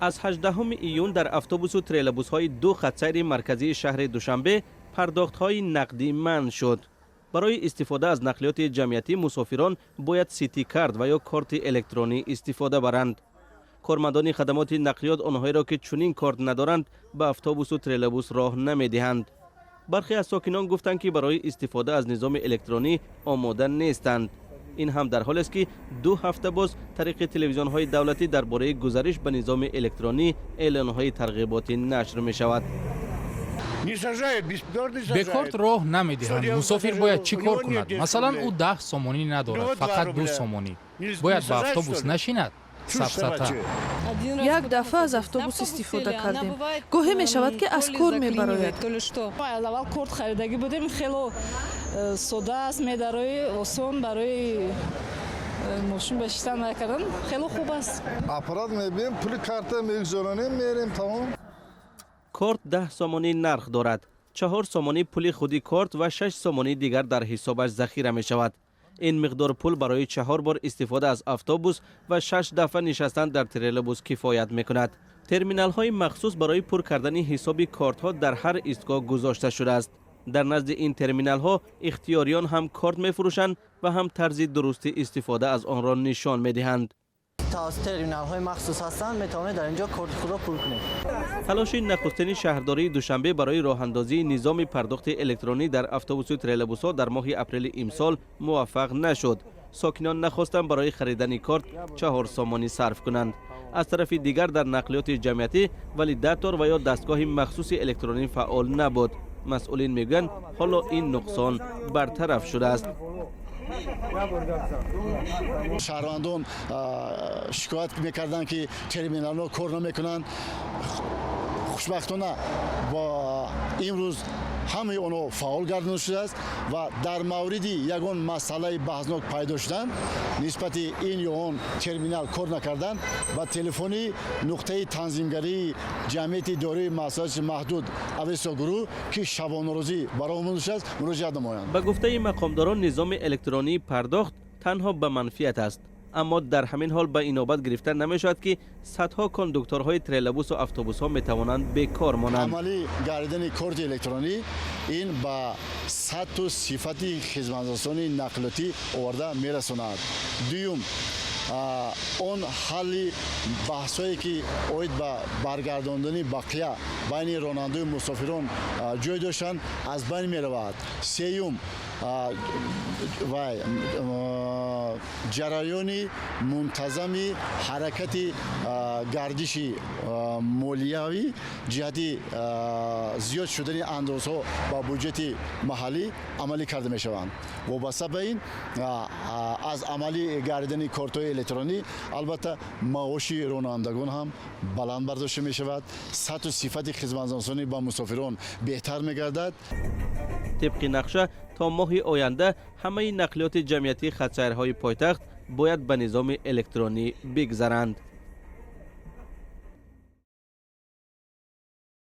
Аз 18 июн дар автобусу троллейбусҳои ду хатсайри марказии шаҳри Душанбе пардохтҳои нақдӣ манъ шуд. Барои истифода аз нақлиёти ҷамъиятӣ мусофирон бояд сити-карт ва ё корти электронӣ истифода баранд. Кормандони хадамоти нақлиёт онҳоеро, ки чунин корт надоранд, ба автобусу троллейбус роҳ намедиҳанд. Бархе аз сокинон гуфтанд, ки барои истифода аз низоми электронӣ омода нестанд. Ин ҳам дар ҳолест, ки 2 ҳафта боз тариқи телевизионҳои давлатӣ дар бораи гузариш ба низоми электронӣ эълонҳои тарғиботӣ нашр мешавад. Бе корт роҳ намедиҳанд. Мусофир бояд чӣ кор кунад? Масалан, ӯ 10 сомонӣ надорад, фақат 2 сомонӣ. Бояд ба автобус нашинад? Сафсата. Як дафъа аз автобус истифода кардем. Гоҳе мешавад, ки аз кор мебарояд. Аввал корт харидагӣ будем. Хело сода аст, медарои, осон барои мошин башистан накардан, хело хуб аст. Аппарат мебием, пули карта мегузоранем, мерем, тамом. Корт 10 сомонӣ нарх дорад. 4 сомонӣ пули худи корт ва 6 сомонӣ дигар дар ҳисобаш захира мешавад. Ин миқдор пул барои чаҳор бор истифода аз автобус ва шаш дафъа нишастан дар троллейбус кифоят мекунад. Терминалҳои махсус барои пур кардани ҳисоби кортҳо дар ҳар истгоҳ гузошта шудааст. Дар назди ин терминалҳо ихтиёриён ҳам корт мефурӯшанд ва ҳам тарзи дурусти истифода аз онро нишон медиҳанд. Тавассути терминалҳои махсус ҳастанд, метавонед дар ин ҷо корти худро пур кунед. Талоши нахустини шаҳрдории Душанбе барои роҳандозии низоми пардохти электронӣ дар автобусу троллейбусҳо дар моҳи апрели имсол муваффақ нашуд. Сокинон нахостанд барои харидани корт 4 сомонӣ сарф кунанд. Аз тарафи дигар, дар нақлиёти ҷамъиятӣ валидатор ва ё дастгоҳи махсуси электронӣ фаъол набуд. Масъулин мегӯянд, ҳоло ин нуқсон бартараф шудааст. Шаҳрвандон шикоят мекарданд, ки терминалҳо кор намекунанд. Хушбахтона, бо имрӯз ҳамаи онҳо фаъол гардонида шудааст ва дар мавриди ягон масъалаи баҳснок пайдо шудан, нисбати ин ё он терминал кор накардан, ба телефони нуқтаи танзимгарии ҷамъияти дорои масъулияти маҳдуд «Авесто Гурӯҳ», ки шабонарӯзӣ ба роҳ монда шудааст, муроҷиат намоянд. Ба гуфтаи мақомдорон, низоми электронии пардохт танҳо ба манфиат аст, аммо дар ҳамин ҳол ба инобат гирифта намешавад, ки садҳо кондукторҳои троллейбусу автобусҳо метавонанд бекор монанд. Амалӣ гардидани корти электронӣ ин ба сатҳу сифати хизматрасонии нақлиётӣ оварда мерасонад. Дуюм, он ҳалли баҳсҳое, ки оид ба баргардондани бақия байни ронандаю мусофирон ҷой доштанд, аз байн меравад. Сеюм, вай ҷараёни мунтазами ҳаракати гардиши молиявӣ ҷиҳати зиёд шудани андозҳо ба буҷети маҳаллӣ амалӣ карда мешаванд. Вобаста ба ин, аз амалӣ гардидани кортҳои электронӣ, албатта, маоши ронандагон ҳам баланд бардошта мешавад, сатҳу сифати хизматрасонӣ ба мусофирон беҳтар мегардад. Тибқи нақша, то моҳи оянда ҳамаи нақлиёти ҷамъиятии хатсайрҳои пойтахт бояд ба низоми электронӣ бигзаранд.